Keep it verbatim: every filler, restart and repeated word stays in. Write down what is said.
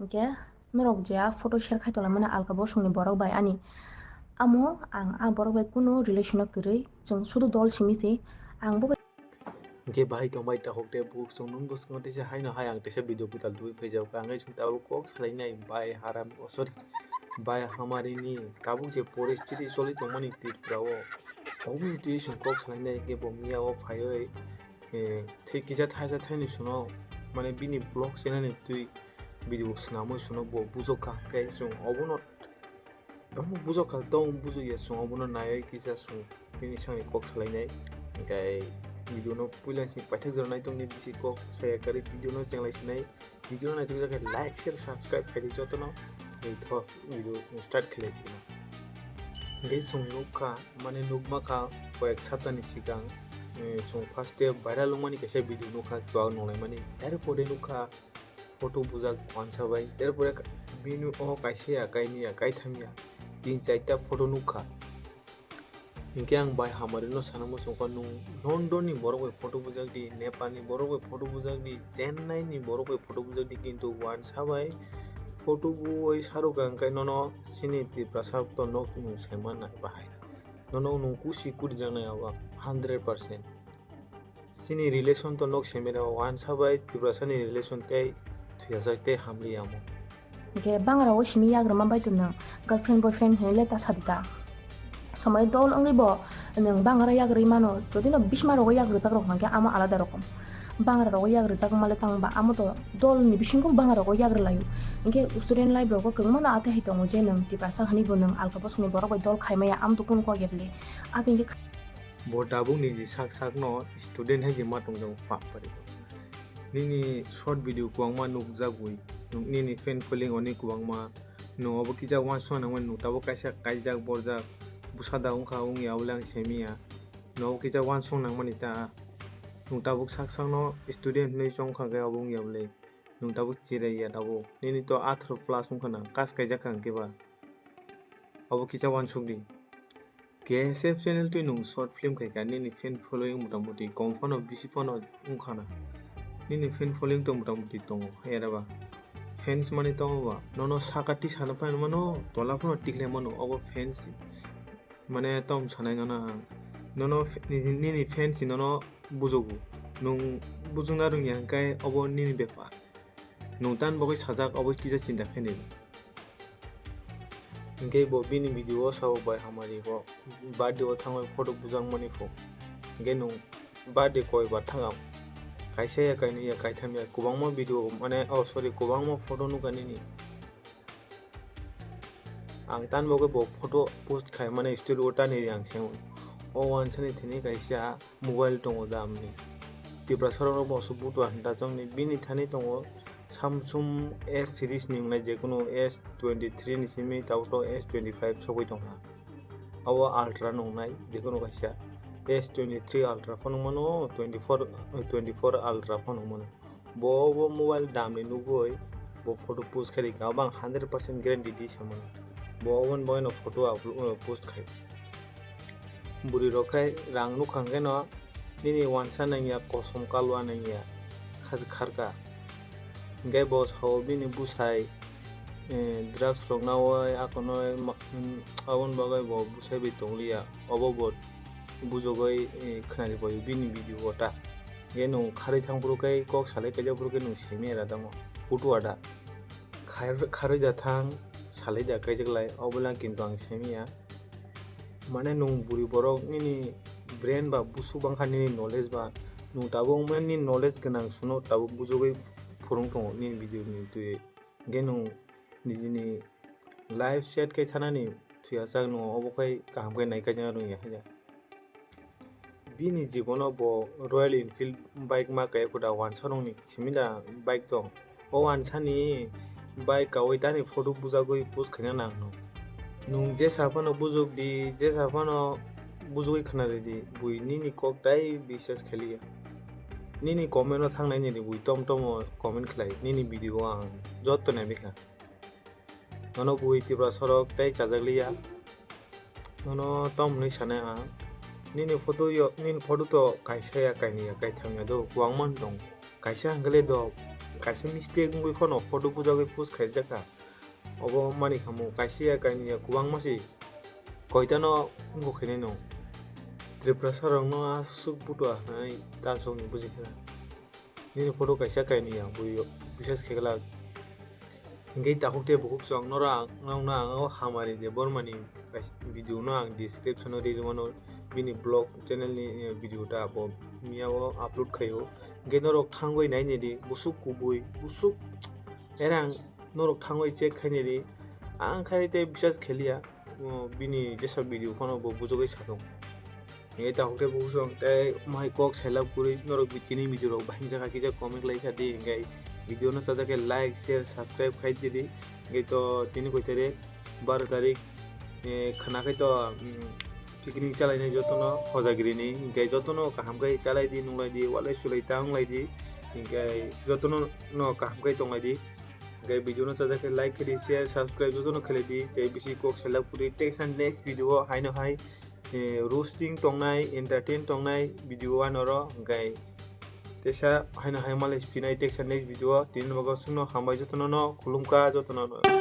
Hinkhe norok je a photo share khai tonglaimani alka bosongni borok bai ani amo ang a borok bai kunu relation o kwrwi, chwng sudu dol simi se ang bo bai. Hinkhe bahai tongbai takhuk de bukhuk chwng nwng bwskango teisa haino hai ang teisa video kwtal tubui phaijak ang chwng tabuk kok salainai bai haram, oh, sorry, bai hamarini tabuk je poristiti choli tongmani Tripura o oboni twi chwng kok salainai hinkhe bo miya o phaiwi, eh, thwi kisa thaisa thaini suno mane bini vlog channel ni twi video swnamwi suno bo bujokha hinkhe chwng obono Omo bujokha tong bujokya chwng obono naiwi kisa chwng bini sakni kok salainai. Hinkhe video no puila sini paithak jora naitongni bisi kok saya kwrwi video no chenglai sinai. Video no naitokjakhe like, share, subscribe khaidi jotono. Hwnkhe video start khlai sini. Hwnkhe chwng nukha mane nukmakha koyek saptani swkang, eh, chwng first day viral wngmani kaisa video nukha chuak nunglaimani. Erpore nukha photo bujak wansa bai, erpore bini o kaisa ya, kaini ya, kaitham ya, tin charta photo nukha. Hinkhe ang bai hamari no sana muchungkha, nwng London ni borok bai photo bujak di, Nepal ni borok bai photo bujak di, Chennai ni borok bai photo bujak di, kintu wansa bai photo buwi sarok ang khe nono chini Tiprasa to nok nwng saiman nai bahai. Nono nwng kusi kuri jaknai abo hundred percent. Chini relation to nok simi rw wansa bai Tiprasa ni relation tei thuyajak tei hamli amo. Hinkhe bangra o simi yagrwma bai tong nwng girlfriend boyfriend hinwi le ta sadi ta. Somoi dol wngwi bo nwng bangra yagrwi mano, jodi no bisma rogo yagrwjak rok hwnkhe amo alada rokom. Bangra rogo yagrwjak wngma le tang ba amo to dol ni bisingo bangra rogo yagrwlaio. Hinkhe student life rogo kwbangma no atwi hai tongo je nwng Tiprasa hinwi bo nwng alka bosongni borok bai dol khai maya amo to kunu kok ya bwle. Abo hinkhe Bo tabuk niji sak sakno student hai se ma tongjago pah pari. Nini short video kwbangma nukjagwi, nini fan following oni kwbangma. Nwng obo kisa uansukna nangmani, nwng tabuk kaisa kaijak borjak bwsa da wngkha wngya abole ang semiya. Nwng obo kisa uansukna nangmani ta, nwng tabuk sak sakno student hinwi chongkha khe obo wngya bwle. Nwng tabuk chiraiya tabuk. Nini to atharo plus wngkha na, kas kaijak kha hwnkhe ba. Obo kisa uansukdi. K S F channel twi nwng short film khaikha, nini fan following motamuti kom phano bisi phano wngkhana. Nini fan following to motamuti tongo, hai era ba. Fans mani tongo ba, nono saka tisana phai mano, tola phano tiklai mano, obo fans. Mane tom sanai nono ang. Nono f-, nini, nini fans nono bujugo. Nwng bujungna rwngya hwnkhe obo nini bepar. Nwng tan bagwi sajak, obo kisa chinta khainai. Hinkhe bo bini video o sao bai hamari bo birthday o thangwi photo bujangmani pho. Hinkhe nwng birthday koi bar thangam. Kaisa ya, kainwi ya, kaitham ya, kwbangma video mane, oh sorry, kwbangma photo nukha nini. Ang tan bagwi bo photo post khai mane story o tani ri ang sengwi. O wansani thani kaisa mobile tongo damni. Tiprasa rok bo aswk butua hinta chongni bini thani tongo Samsung S series ni wngnai, jekunu S twenty three ni simi tabuk S twenty five sogwi tongkha. Abo Ultra nungnai jekunu kaisa S twenty three Ultra phano mano, twenty four, twenty four Ultra phano mano. Bo bo mobile damni nugwi bo photo post khai rikha, abo ang hundred percent guarantee di samano. Bo oboni bagwino photo uplo-, post khai. Bwrwi rok khai rang nukha hwnkhe no nini wansa nangya, kosom kalwa nangya, khasi kharka. Hinkhe bo sao bini bwsai, eh, drugs rok nawi akonoi ma-, mm, aboni bagwi bo bwsai bai tongliya. Obo bo bujogwi, eh, khnari bai bini video o ta. Hinkhe nwng kharwi thang phuru khe kok salai kaijak phuru khe nwng simi era tamo. Putu ada. Khar-, kharwi da thang, salai da kaijak lai, obo lang kintu ang simiya. Mane nwng bwrwi borok nini brain ba busu bangkha nini knowledge ba, nwng tabuk mane nini knowledge gwnang suno tabuk bujogwi phurung tongo nini video ni twi. Hinkhe nwng nijini life set khe thanani thwiya chak nwng obo khai kaham khe nai kaijak rwngya haiya. Bini jibono bo Royal Enfield bike ma kaya kuda wansa rokni simi da bike tong. O wansani bike kawi tani photo bujagwi post khaina nang no. Nwng jesa phano bujok di, jesa phano bujogwi khna ridi, bui nini kok tai bisas khaliya. Nini comment o thangnai nini bui tom tomo comment khlai, nini video o ang jotto naibikha. Nono bui Tiprasa rok tei chajak liya. Nono tom hwnwi sanai ang. Nini photo yo, nini photo to kaisa ya, kaini ya, kaitham ya do, kwbangma wng tong. Kaisa hwnkhe le do, kaisa mistake wngwi phano photo bujagwi post khaijak kha. Obo mani khamu kaisa ya kainwi ya kwbangma se koitano wngkha khainai no. Tiprasa rokno aswk butua hwnwi ta chwng buji kha. Nini photo kaisa kainwi ya bui bisas khe glak. Hingke takhuk tei bukhuk chwng norok ang, norokno ang o Hamari Debbarmani kaisa video no ang description o ri rwmano, bini vlog channel ni, eh, video ta bo miya o upload khaio. Hingke norok thangwi nainai di, busuk kubui, busuk erang norok thangwi check khainai di. Ang khai tei bisas kheliya, o bini jesa video phano bo bujogwi sathung. Hingke takhuk tei bukhuk chwng tei mohai kok selap kwrwi norok bi-, tini video rok bahai jagha kisa comment khlai sa di, hingke video no chajak khe like, share, subscribe khai di di. Hingke to tini koi tarik, baro tarik, eh, khana khai to, mm, picnic chalainai jotono Hojagiri ni, hingke jotono kaham khai chalai di, nunglai di, walai sulai ta wnglai di, hingke jotono no kaham khai tonglai di. Hingke video no chajak khe like khe di, share, subscribe jotono khlai di, tei bisi kok selap kwrwi teisa next video o haino hai eh, roasting tongnai, entertain tongnai video anoro, hingke teisa haino hai malai phinai teisa next video o. Tini bagwi chwngno hambai jotono no khulumkha jotono no.